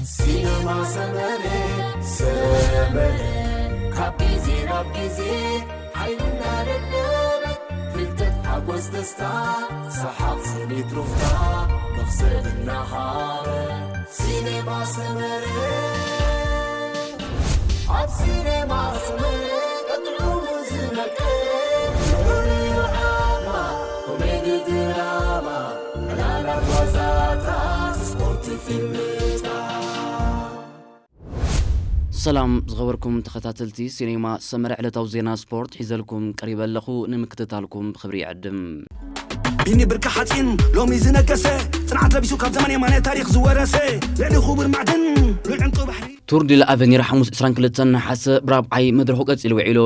ሲነማ ሰመረ፣ ሰመረ፣ ካብ ግዜ ናብ ግዜ ሓይልና ደደበ፣ ፍልጠት፣ ሓጎስ፣ ደስታ፣ ሰሓቕ፣ ስኒት፣ ሩፍታ፣ መኽሰብ እናሃበ። ሲነማ ሰመረ፣ ኣብ ሲነማ ሰመረ፣ ቀጥዑ ዝመቀረ፣ ፍሉይ ዓማ፣ ኮሜዲ፣ ድራማ፣ ዕላላት፣ ዋዛታት፣ ስፖርት፣ ፊልምታት። ሰላም ዝኸበርኩም ተኸታተልቲ ሲኔማ ሰመረ፣ ዕለታዊ ዜና ስፖርት ሒዘልኩም ቀሪበ ኣለኹ። ንምክትታልኩም ብኽብሪ ይዕድም። ቢኒ ብርኪ ሓፂን ሎሚ ዝነገሰ፣ ፅንዓት ለቢሱ ካብ ዘመን የማነ ታሪኽ ዝወረሰ፣ ልዕሊ ክቡር ማዕድን ሉል ዕንቁ ባሕሪ። ቱር ዲ ለኣቨኒር ሓሙስ ዕስራን ክልተን ነሓሰ ብራብዓይ መድረኹ ቀፂሉ ውዒሉ።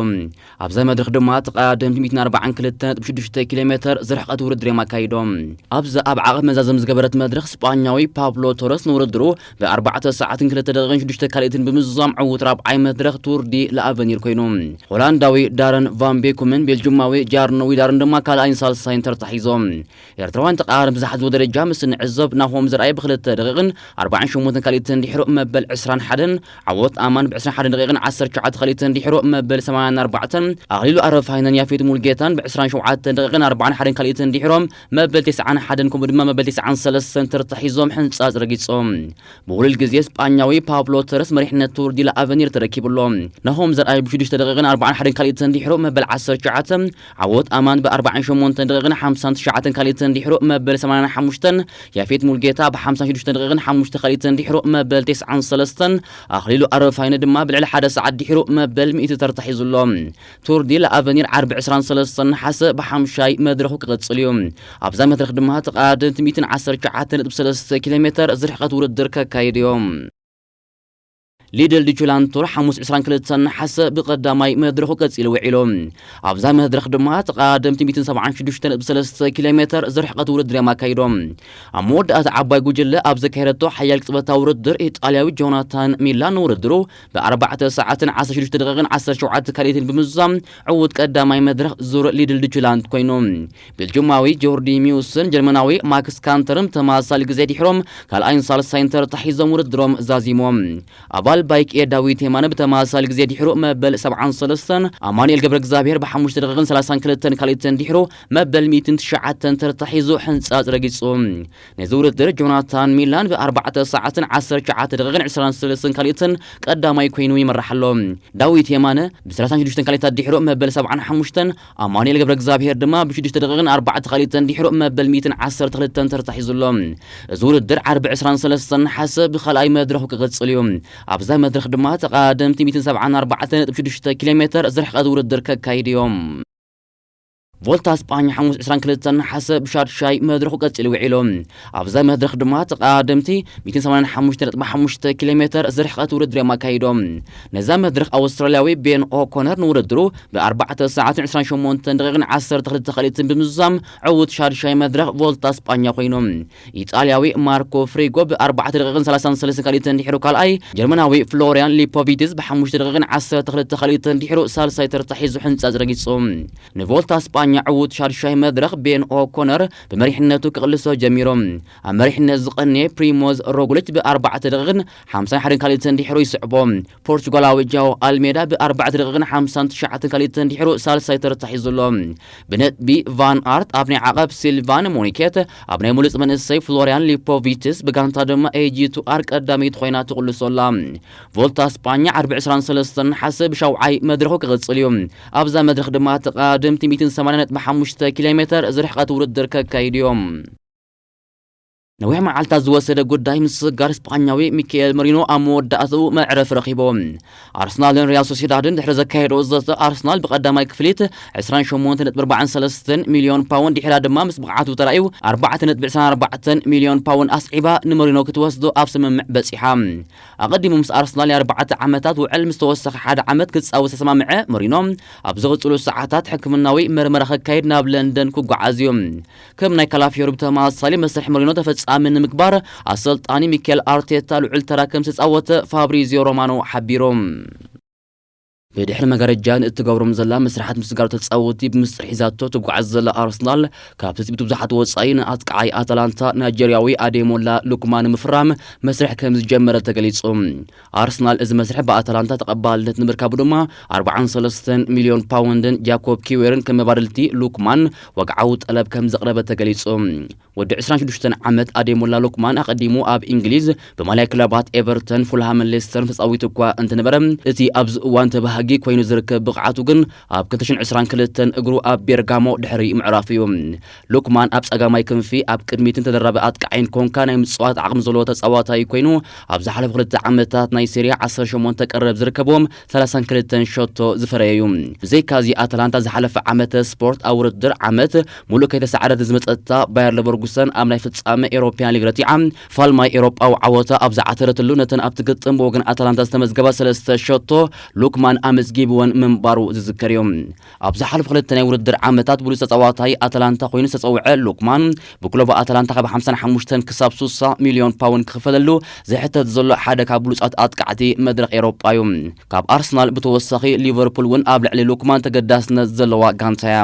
ኣብዛ መድረኽ ድማ ተቐዳደምቲ ሚእትን ኣርባዓን ክልተ ነጥቢ ሽዱሽተ ኪሎ ሜተር ዝርሕቐት ውድድር እዮም ኣካይዶም። ኣብዛ ኣብ ዓቐብ መዛዘም ዝገበረት መድረኽ ስጳኛዊ ፓብሎ ቶረስ ንውድድሩ ብኣርባዕተ ሰዓትን ክልተ ደቂቕን ሽዱሽተ ካልኢትን ብምዝዛም ዕዉት ራብዓይ መድረኽ ቱር ዲ ለኣቨኒር ኮይኑ። ሆላንዳዊ ዳረን ቫን ቤኩምን ቤልጁማዊ ጃርኖ ዊዳርን ድማ ካልኣይን ሳልሳይን ተርታ ሒዞም። ኤርትራውያን ተቐራረብቲ ዝሓዝዎ ደረጃ ምስ እንዕዘብ፣ ናሆም ዘርኣይ ብክልተ ደቂቕን ኣርባዓን ሸሞንተን ካልኢትን ድሕሩ መበል ዕስራን ሓደን፣ ዓወት ኣማን ብዕስራን ሓደን ደቂቕን ዓሰርተ ትሽዓተ ካልኢትን ድሕሩ መበል ሰማንያን ኣርባዕተን፣ ኣኽሊሉ ኣረፋይነን ያፌት ሙልጌታን ብዕስራን ሸውዓተን ደቂቕን ኣርባዓን ሓደን ካልኢትን ድሕሮም መበል ተስዓን ሓደን ከምኡ ድማ መበል ተስዓን ሰለስተን ተርታ ሒዞም ሕንጻጽ ረጊጾም። ብውሉድ ግዜ ስጳኛዊ ፓብሎ ተረስ መሪሕነት ቱር ዲ ላ ኣቨኒር ተረኪቡ ኣሎ። ናሆም ዘርኣይ ብሽዱሽተ ደቂቕን ኣርባዓን ሓደን ካልኢትን ድሕሩ መበል ዓሰርተ ትሽዓተ፣ ዓወት ኣማን ብኣርባዓን ሸሞንተን ደቂቕን ሓምሳን ትሽዓተን ካልኢትን ድሕሩ መበል ሰማንያን ሓሙሽተን፣ ያፌት ሙልጌታ ብሓምሳን ሽዱሽተን ደቂቕን ሓሙሽተ ካልኢትን ድሕሩ መበል ተስዓን ሰለስተን፣ ኣኽሊሉ ኣረፋይነ ድማ ብልዕሊ ሓደ ሰዓት ድሕሩ መበል ሚእቲ ተርታ ሒዙ ኣሎ። ቱር ዲ ላ ኣቨኒር ዓርቢ ዕስራን ሰለስተን ነሓሰ ብሓምሻይ መድረኹ ክቕጽል እዩ። ኣብዛ መድረኽ ድማ ተቐዳደምቲ ሚእትን ዓሰርተ ትሽዓተ ነጥቢ ሰለስተ ኪሎ ሜተር ዝርሕቐት ውድድር ከካይዱ እዮም። ሊድል ዱችላንድ ቱር ሓሙስ ዕስራን ክልተን ነሓሰ ብቐዳማይ መድረኹ ቀጺሉ ውዒሉ። ኣብዛ መድረኽ ድማ ተቐዳደምቲ ሚእትን ሰብዓን ሽዱሽተ ነጥቢ ሰለስተ ኪሎ ሜተር ዝርሕቐት ውድድር እዮም ኣካይዶም። ኣብ መወዳእታ ዓባይ ጉጅለ ኣብ ዘካየደቶ ሓያል ቅጽበታዊ ውድድር፣ ኢጣልያዊ ጆናታን ሚላን ንውድድሩ ብኣርባዕተ ሰዓትን ዓሰርተ ሽዱሽተ ደቂቕን ዓሰርተ ሸውዓተ ካልኢትን ብምዝዛም ዕዉት ቀዳማይ መድረኽ ዙር ሊድል ዱችላንድ ኮይኑ። ቤልጁማዊ ጆርዲ ሚውስን ጀርመናዊ ማክስ ካንተርን ብተመሳሳሊ ግዜ ድሕሮም ካልኣይን ሳልሳይን ተርታ ሒዞም ውድድሮም ዛዚሞም። ኣባል ባይክ ኤ ዳዊት የማነ ብተመሳሳሊ ግዜ ድሕሩ መበል ሰብዓን ሰለስተን፣ ኣማኑኤል ገብረ እግዚኣብሔር ብሓሙሽተ ደቂቕን ሰላሳን ክልተን ካልኢትን ድሕሩ መበል ሚእትን ትሽዓተን ተርታ ሒዙ ሕንጻጽ ረጊጹ። ነዚ ውድድር ጆናታን ሚላን ብኣርባዕተ ሰዓትን ዓሰርተ ትሽዓተ ደቂቕን ዕስራን ሰለስተን ካልኢትን ቀዳማይ ኮይኑ ይመርሕ ኣሎ። ዳዊት የማነ ብሰላሳን ሽዱሽተን ካልኢታት ድሕሩ መበል ሰብዓን ሓሙሽተን፣ ኣማኑኤል ገብረ እግዚኣብሔር ድማ ብሽዱሽተ ደቂቕን ኣርባዕተ ካልኢትን ድሕሩ መበል ሚእትን ዓሰርተ ክልተን ተርታ ሒዙ ኣሎ። እዚ ውድድር ዓርቢ ዕስራን ሰለስተን ነሓሰ ብኻልኣይ መድረኹ ክቕጽል እዩ። ኣብዛ መድረኽ ድማ ተቐዳደምቲ ሚእትን ሰብዓን ኣርባዕተን ነጥቢ ሽዱሽተ ኪሎ ሜተር ዝርሕቐት ውድድር ከካይዱ እዮም። ቮልታ ስጳኛ ሓሙስ ዕስራን ክልተን ነሓሰ ብሻድሻይ መድረኹ ቀጺሉ ውዒሉ። ኣብዛ መድረኽ ድማ ተቐዳደምቲ ሚእትን ሰማንያን ሓሙሽተ ነጥቢ ሓሙሽተ ኪሎ ሜተር ዝርሕቐት ውድድር እዮም ኣካይዶም። ነዛ መድረኽ ኣውስትራልያዊ ቤን ኦኮነር ንውድድሩ ብኣርባዕተ ሰዓትን ዕስራን ሸሞንተን ደቂቕን ዓሰርተ ክልተ ካልኢትን ብምዝዛም ዕዉት ሻድሻይ መድረኽ ቮልታ ስጳኛ ኮይኑ። ኢጣልያዊ ማርኮ ፍሪጎ ብኣርባዕተ ደቂቕን ሰላሳን ሰለስተን ካልኢትን ድሕሩ ካልኣይ፣ ጀርመናዊ ፍሎሪያን ሊፖቪትስ ብሓሙሽተ ደቂቕን ዓሰርተ ክልተ ካልኢትን ድሕሩ ሳልሳይ ተርታ ሒዙ ሕንጻጽ ረጊጹ። ንቮልታ ስጳኛ ዕዉት ሻድሻይ መድረኽ ቤን ኦኮነር ብመሪሕነቱ ክቕልሶ ጀሚሩ። ኣብ መሪሕነት ዝቐነየ ፕሪሞዝ ሮግሊች ብኣርባዕተ ደቂቕን ሓምሳን ሓደን ካልኢትን ድሕሩ ይስዕቦ። ፖርቹጋላዊ ጃኦ ኣልሜዳ ብኣርባዕተ ደቂቕን ሓምሳን ትሽዓተን ካልኢትን ድሕሩ ሳልሳይ ተርታ ሒዙ ኣሎ። ብነጥቢ ቫን ኣርት ኣብ ናይ ዓቐብ፣ ሲልቫን ሞኒኬት ኣብ ናይ ሙሉጽ መንእሰይ፣ ፍሎሪያን ሊፖቪችስ ብጋንታ ድማ ኤጂ ቱ ኣር ቀዳመይቲ ኮይና ትቕልሶ ኣላ። ቮልታ ስጳኛ ዓርቢ ዕስራን ሰለስተን ነሓሰ ብሻውዓይ መድረኹ ክቕጽል እዩ። ኣብዛ መድረኽ ድማ ተቐዳደምቲ ሚእትን ሰማንያን ነጥቢ ሓሙሽተ ኪሎ ሜተር ዝርሕቐት ውድድር ከካይዱ እዮም። ነዊሕ መዓልታት ዝወሰደ ጉዳይ ምስግጋር ስጳኛዊ ሚካኤል መሪኖ ኣብ መወዳእትኡ መዕረፊ ረኺቡ። ኣርሰናልን ሪያል ሶሲዳድን ድሕሪ ዘካየድኦ ዘተ፣ ኣርሰናል ብቐዳማይ ክፍሊት ዕስራን ሸሞንተን ነጥቢ ኣርባዓን ሰለስተን ሚልዮን ፓውንድ፣ ድሕራ ድማ ምስ ብቕዓቱ ተራእዩ ኣርባዕተ ነጥቢ ዕስራን ኣርባዕተን ሚልዮን ፓውንድ ኣስዒባ ንመሪኖ ክትወስዶ ኣብ ስምምዕ በጺሓ። ኣቐዲሙ ምስ ኣርሰናል ናይ ኣርባዕተ ዓመታት ውዕል ምስ ተወሰኸ ሓደ ዓመት ክጻወት ዝተሰማምዐ መሪኖ፣ ኣብ ዝቕጽሉ ሰዓታት ሕክምናዊ መርመራ ከካይድ ናብ ለንደን ክጓዓዝ እዩ። ከም ናይ ካላፊዮሪ ብተመሳሳሊ መስርሕ መሪኖ ተፈጻሚ ንምግባር ኣሰልጣኒ ሚኬል ኣርቴታ ልዑል ተራ ከም ዝተጻወተ ፋብሪዚዮ ሮማኖ ሓቢሩ። ብድሕሪ መጋረጃ ንእትገብሮም ዘላ መስርሓት ምስጋር ተጻወቲ ብምስጢር ሒዛቶ ትጓዓዝ ዘላ ኣርሰናል፣ ካብ ትጽቢት ብዙሓት ወጻኢ ንኣጥቃዓይ ኣታላንታ ናይጀርያዊ ኣዴሞላ ሉክማን ምፍራም መስርሕ ከም ዝጀመረ ተገሊጹ። ኣርሰናል እዚ መስርሕ ብኣታላንታ ተቐባልነት ንምርካቡ ድማ ኣርባዓን ሰለስተን ሚልዮን ፓውንድን ጃኮብ ኪዌርን ከም መባድልቲ ሉክማን ወግዓዊ ጠለብ ከም ዘቕረበ ተገሊጹ። ወዲ ዕስራን ሽዱሽተን ዓመት ኣዴሞላ ሉክማን ኣቐዲሙ ኣብ እንግሊዝ ብማልያ ክለባት ኤቨርተን፣ ፉልሃምን ሌስተርን ተጻዊቱ እኳ እንተነበረ፣ እቲ ኣብዚ እዋን ተባሃጊ ኮይኑ ዝርከብ ብቕዓቱ ግን ኣብ ክልተ ሽሕን ዕስራን ክልተን እግሩ ኣብ ቤርጋሞ ድሕሪ ምዕራፉ እዩ። ሉክማን ኣብ ጸጋማይ ክንፊ ኣብ ቅድሚትን ተደራቢ ኣጥቃዓይን ኮንካ ናይ ምጽዋት ዓቕሚ ዘለዎ ተጻዋታይ ኮይኑ፣ ኣብ ዝሓለፉ ክልተ ዓመታት ናይ ሴሪያ ዓሰርተ ሸሞንተ ቀረብ ዝርከብዎም ሰላሳን ክልተን ሸቶ ዝፈረየ እዩ። ብዘይካዚ ኣታላንታ ዝሓለፈ ዓመተ ስፖርት ኣብ ውድድር ዓመት ሙሉእ ከይተሳዕረት ዝመጸታ ባየር ለቨርኩሰን ኣብ ናይ ፍጻመ ኤሮፓያን ሊግ ረቲዓ፣ ፋልማይ ኤሮጳዊ ዓወታ ኣብ ዝዓተረትሉ ነተን ኣብቲ ግጥም ብወገን ኣታላንታ ዝተመዝገባ ሰለስተ ሸቶ ሉክማን ኣመዝጊብወን ምንባሩ ዝዝከር እዩ። ኣብ ዝሓለፉ ክልተ ናይ ውድድር ዓመታት ብሉጽ ተጻዋታይ ኣታላንታ ኮይኑ ዝተጸውዐ ሉክማን፣ ብክለቡ ኣታላንታ ካብ ሓምሳን ሓሙሽተን ክሳብ ስሳ ሚልዮን ፓውንድ ክኽፈለሉ ዝሕተት ዘሎ ሓደ ካብ ብሉጻት ኣጥቃዕቲ መድረኽ ኤሮጳ እዩ። ካብ ኣርሰናል ብተወሳኺ ሊቨርፑል እውን ኣብ ልዕሊ ሉክማን ተገዳስነት ዘለዋ ጋንታ እያ።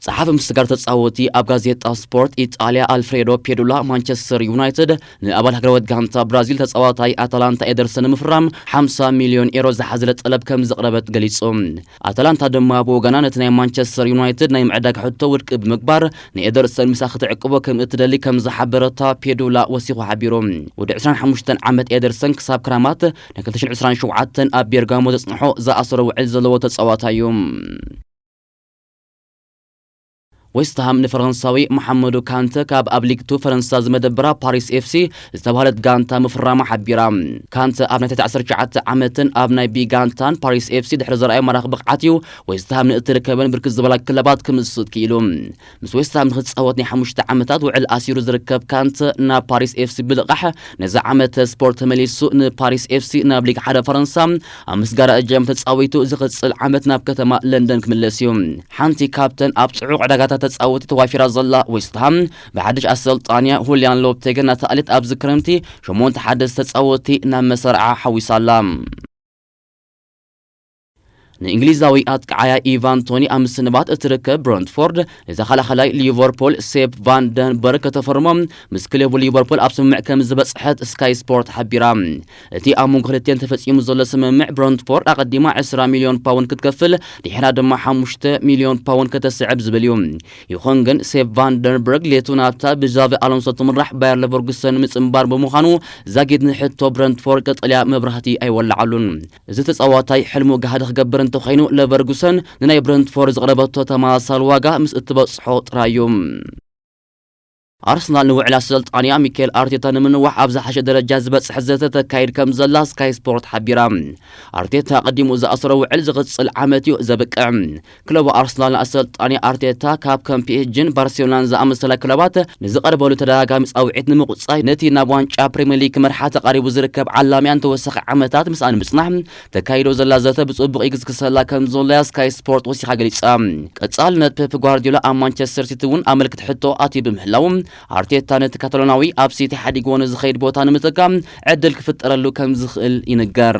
ጸሓፊ ምስጋር ተጻወቲ ኣብ ጋዜጣ ስፖርት ኢጣልያ ኣልፍሬዶ ፔዱላ፣ ማንቸስተር ዩናይትድ ንኣባል ሃገራዊት ጋንታ ብራዚል ተጻዋታይ ኣታላንታ ኤደርሰን ንምፍራም ሓምሳ ሚልዮን ኤሮ ዝሓዘለ ጠለብ ከም ዘቕረበት ገሊጹ። ኣታላንታ ድማ ብወገና ነቲ ናይ ማንቸስተር ዩናይትድ ናይ ምዕዳግ ሕቶ ውድቂ ብምግባር ንኤደርሰን ምሳ ክትዕቅቦ ከም እትደሊ ከም ዝሓበረታ ፔዱላ ወሲኹ ሓቢሩ። ወዲ ዕስራን ሓሙሽተን ዓመት ኤደርሰን ክሳብ ክራማት ናይ ክልተ ሽሕን ዕስራን ሸውዓተን ኣብ ቤርጋሞ ዘጽንሖ ዝኣሰሮ ውዕል ዘለዎ ተጻዋታይ እዩ። ዌስትሃም ንፈረንሳዊ መሓመዱ ካንተ ካብ ኣብ ሊግ ቱ ፈረንሳ ዝመደበራ ፓሪስ ኤፍሲ ዝተባህለት ጋንታ ምፍራማ ሓቢራ። ካንተ ኣብ ናይ ትሕቲ ዓሰርተ ትሽዓተ ዓመትን ኣብ ናይ ቢ ጋንታን ፓሪስ ኤፍሲ ድሕሪ ዘርኣዮ ማራኺ ብቕዓት እዩ ዌስትሃም ንእትርከበን ብርክት ዝበላ ክለባት ክምስጥ ክኢሉ። ምስ ዌስትሃም ንክጻወት ናይ ሓሙሽተ ዓመታት ውዕል ኣሲሩ ዝርከብ ካንተ ናብ ፓሪስ ኤፍሲ ብልቓሕ ነዚ ዓመት ስፖርት ተመሊሱ ንፓሪስ ኤፍሲ ናብ ሊግ ሓደ ፈረንሳ ኣብ ምስጋር ኣጀም ተጻዊቱ ዝቕጽል ዓመት ናብ ከተማ ለንደን ክምለስ እዩ። ሓንቲ ካብተን ኣብ ጽዑቕ ዕዳጋታት ተጻወቲ ተዋፊራ ዘላ ዌስትሃም ብሓድሽ ኣሰልጣንያ ሁሊያን ሎፕቴግን ናታ ኣሌት ኣብዚ ክረምቲ ሸሞንተ ሓደስቲ ተጻወቲ ናብ መሰርዓ ሓዊሳ ኣላ። ንእንግሊዛዊ ኣጥቃዓያ ኢቫን ቶኒ ኣብ ምስንባት እትርከብ ብረንትፎርድ ንተኸላኸላይ ሊቨርፑል ሴፕ ቫን ደንበርግ ከተፈርሞ ምስ ክለቡ ሊቨርፑል ኣብ ስምምዕ ከም ዝበጽሐት ስካይ ስፖርት ሓቢራ። እቲ ኣብ መንጎ ክልቲኤን ተፈጺሙ ዘሎ ስምምዕ ብረንትፎርድ ኣቐዲማ ዕስራ ሚልዮን ፓውንድ ክትከፍል ድሕራ ድማ ሓሙሽተ ሚልዮን ፓውንድ ከተስዕብ ዝብል እዩ። ይኹን ግን ሴፕ ቫን ደንበርግ ሌቱ ናብታ ብዛቪ ኣሎንሶ ትምራሕ ባየር ለቨርኩሰን ምጽንባር ብምዃኑ ዛጊድ ንሕቶ ብረንትፎርድ ቀጠልያ መብራህቲ ኣይወለዓሉን። እዚ ተጻዋታይ ሕልሙ ጋህዲ ክገብር እንተኾይኑ ለቨርጉሰን ንናይ ብረንትፎርድ ዝቕረበቶ ተመሳሳሊ ዋጋ ምስ እትበጽሖ ጥራይ እዩ። ኣርሰናል ንውዕል ኣሰልጣንያ ሚካኤል ኣርቴታ ንምንዋሕ ኣብ ዝሓሸ ደረጃ ዝበጽሐ ዘተ ተካይድ ከም ዘላ ስካይ ስፖርት ሓቢራ። ኣርቴታ ኣቐዲሙ ዝኣሰሮ ውዕል ዝቕጽል ዓመት እዩ ዘብቅዕ። ክለቡ ኣርሰናል ንኣሰልጣኒ ኣርቴታ ካብ ከም ፒኤስጂን ባርሴሎናን ዝኣመሰላ ክለባት ንዝቐርበሉ ተደጋጋሚ ጻውዒት ንምቁጻይ ነቲ ናብ ዋንጫ ፕሪምየር ሊግ ክመርሓ ተቓሪቡ ዝርከብ ዓላምያን ተወሳኺ ዓመታት ምስኣን ምጽናሕ ተካይዶ ዘላ ዘተ ብጽቡቕ ይግስግሰላ ከም ዘሎ እያ ስካይ ስፖርት ወሲኻ ገሊጻ። ቀጻልነት ፔፕ ጓርዲዮላ ኣብ ማንቸስተር ሲቲ እውን ኣመልክት ሕቶ ኣትዩ ብምህላው ኣርቴታ ነቲ ካታሎናዊ ኣብ ሲቲ ሓዲግዎ ንዝኸይድ ቦታ ንምትካእ ዕድል ክፍጠረሉ ከም ዝኽእል ይንገር።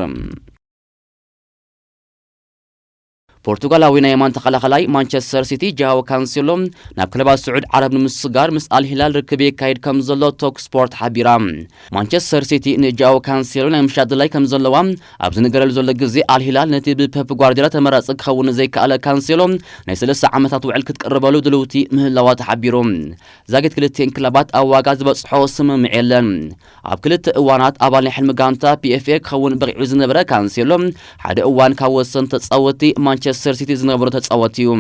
ፖርቱጋላዊ ናይ የማን ተኸላኸላይ ማንቸስተር ሲቲ ጃኦ ካንሴሎ ናብ ክለባት ስዑድ ዓረብ ንምስጋር ምስ ኣልሂላል ርክብ የካይድ ከም ዘሎ ቶክ ስፖርት ሓቢራ። ማንቸስተር ሲቲ ንጃኦ ካንሴሎ ናይ ምሻጥ ድላይ ከም ዘለዋ ኣብ ዝንገረሉ ዘሎ ግዜ ኣልሂላል ነቲ ብፔፕ ጓርዲዮላ ተመራጺ ክኸውን ዘይከኣለ ካንሴሎ ናይ ሰለስተ ዓመታት ውዕል ክትቅርበሉ ድልውቲ ምህላዋ ተሓቢሩ። ዛጊት ክልቲኤን ክለባት ኣብ ዋጋ ዝበጽሖ ስምምዕ የለን። ኣብ ክልተ እዋናት ኣባል ናይ ሕልሚ ጋንታ ፒኤፍኤ ክኸውን በቒዑ ዝነበረ ካንሴሎ ሓደ እዋን ካብ ወሰንቲ ተጻወቲ ማንቸስተር ሲቲ ዝነበሩ ተጻወቲ እዩ።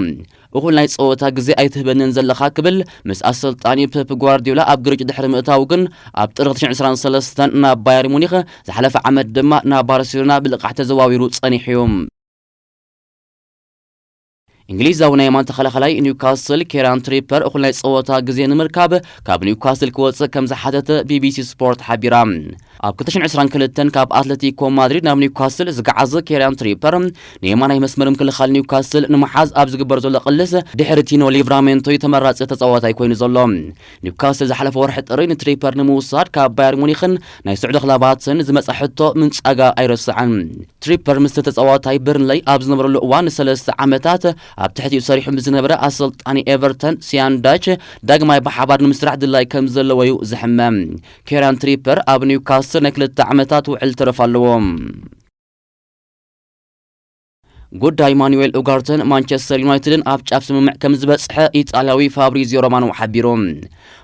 እኹል ናይ ጸወታ ግዜ ኣይትህበንን ዘለኻ ክብል ምስ ኣሰልጣኒ ፔፕ ጓርዲዮላ ኣብ ግርጭ ድሕሪ ምእታው ግን ኣብ ጥሪ ክልተ ሽሕን ዕስራን ሰለስተን ናብ ባየር ሙኒኽ ዝሓለፈ ዓመት ድማ ናብ ባርሴሎና ብልቓሕ ተዘዋዊሩ ጸኒሑ እዩ። እንግሊዛዊ ናይ የማን ተኸላኸላይ ኒውካስል ኬራን ትሪፐር እኹል ናይ ጸወታ ግዜ ንምርካብ ካብ ኒውካስል ክወጽእ ከም ዝሓተተ ቢቢሲ ስፖርት ሓቢራ። ኣብ ክልተ ሽሕን ዕስራን ክልተን ካብ ኣትለቲኮ ማድሪድ ናብ ኒውካስል ዝገዓዘ ኬራን ትሪፐር ንየማናይ መስመር ምክልኻል ኒውካስል ንምሓዝ ኣብ ዝግበር ዘሎ ቅልስ ድሕሪ ቲኖ ሊቭራሜንቶ እዩ ተመራጺ ተጻዋታይ ኮይኑ ዘሎ። ኒውካስል ዝሓለፈ ወርሒ ጥሪ ንትሪፐር ንምውሳድ ካብ ባየር ሙኒኽን ናይ ስዑዲ ክለባትን ዝመጻ ሕቶ ምንጻጋ ኣይረስዕን። ትሪፐር ምስ ተጻዋታይ በርንለይ ኣብ ዝነበረሉ እዋን ንሰለስተ ዓመታት ኣብ ትሕቲኡ ሰሪሑ ምስ ዝነበረ ኣሰልጣኒ ኤቨርተን ሲያን ዳች ዳግማይ ብሓባር ንምስራሕ ድላይ ከም ዘለዎ እዩ ዝሕመ። ኬራን ትሪፐር ኣብ ኒውካስል ናይ ክልተ ዓመታት ውዕል ተረፍ ኣለዎ። ጉዳይ ማኑዌል ኡጋርተን ማንቸስተር ዩናይትድን ኣብ ጫፍ ስምምዕ ከም ዝበጽሐ ኢጣልያዊ ፋብሪዚዮ ሮማኖ ሓቢሩ።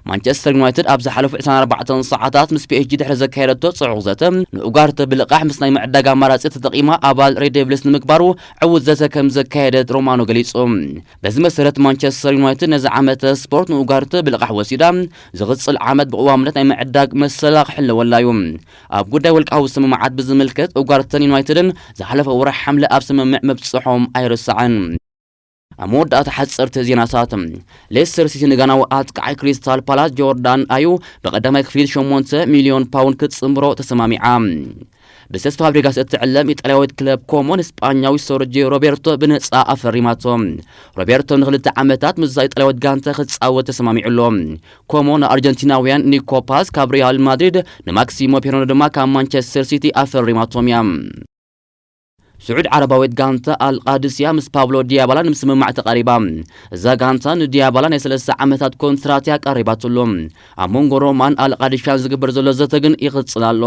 ማንቸስተር ዩናይትድ ኣብ ዝሓለፉ ዕስራን ኣርባዕተን ሰዓታት ምስ ፒኤስጂ ድሕሪ ዘካየደቶ ጽዑቕ ዘተ ንኡጋርተ ብልቓሕ ምስ ናይ ምዕዳግ ኣማራጺ ተጠቒማ ኣባል ሬድ ዴቪልስ ንምግባሩ ዕዉት ዘተ ከም ዘካየደት ሮማኖ ገሊጹ። በዚ መሰረት ማንቸስተር ዩናይትድ ነዚ ዓመተ ስፖርት ንኡጋርተ ብልቓሕ ወሲዳ ዝቕጽል ዓመት ብቕዋምነት ናይ ምዕዳግ መሰላ ክሕለወላ እዩ። ኣብ ጉዳይ ውልቃዊ ስምምዓት ብዝምልከት ኡጋርተን ዩናይትድን ዝሓለፈ ወርሒ ሓምለ ኣብ ስምምዕ ምብጽሖም ኣይርሳዕን። ኣብ መወዳእታ ሓጸርቲ ዜናታት፣ ሌስተር ሲቲ ንጋናዊ ኣጥቃዓይ ክሪስታል ፓላስ ጆርዳን ኣዩ ብቐዳማይ ክፍሊት ሸሞንተ ሚልዮን ፓውንድ ክትጽንብሮ ተሰማሚዓ። ብሴስ ፋብሪጋስ እትዕለም ኢጣልያዊት ክለብ ኮሞ ንስጳኛዊ ሰርጂዮ ሮቤርቶ ብነጻ ኣፈሪማቶ። ሮቤርቶ ንኽልተ ዓመታት ምስዛ ኢጣልያዊት ጋንታ ክጻወት ተሰማሚዑ ኣሎ። ኮሞ ንኣርጀንቲናውያን ኒኮ ፓዝ ካብ ሪያል ማድሪድ ንማክሲሞ ፔሮኖ ድማ ካብ ማንቸስተር ሲቲ ኣፈሪማቶም እያ። ስዑድ ዓረባዊት ጋንታ ኣልቃድስያ ምስ ፓብሎ ዲያባላ ንምስምማዕ ተቓሪባ። እዛ ጋንታ ንዲያባላ ናይ ሰለስተ ዓመታት ኮንትራት እያ ቀሪባትሉ። ኣብ መንጎ ሮማን ኣልቃድሻን ዝግበር ዘሎ ዘተ ግን ይቕጽል ኣሎ።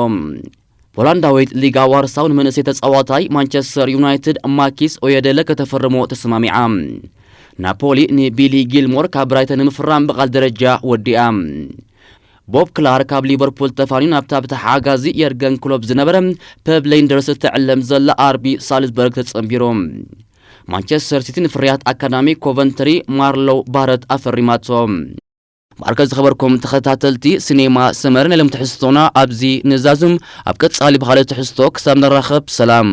ፖላንዳዊት ሊጋ ዋርሳው ንመንእሰይ ተጻዋታይ ማንቸስተር ዩናይትድ ማኪስ ኦየደለ ከተፈርሞ ተሰማሚዓ። ናፖሊ ንቢሊ ጊልሞር ካብ ብራይተን ንምፍራም ብቓል ደረጃ ወዲኣ። ቦብ ክላር ካብ ሊቨርፑል ተፋንዩ ናብታ ብተሓጋዚ የርገን ክሎፕ ዝነበረ ፐብ ሌንደርስ እትዕለም ዘላ ኣርቢ ሳልዝበርግ ተጸንቢሩ። ማንቸስተር ሲቲ ንፍርያት ኣካዳሚ ኮቨንትሪ ማርሎው ባረት ኣፈሪማቶ። ማርከ ዝኸበርኩም ተኸታተልቲ ሲኔማ ሰመር፣ ናይ ሎም ትሕዝቶና ኣብዚ ንዛዙም። ኣብ ቀጻሊ ብኻልእ ትሕዝቶ ክሳብ ንራኸብ ሰላም።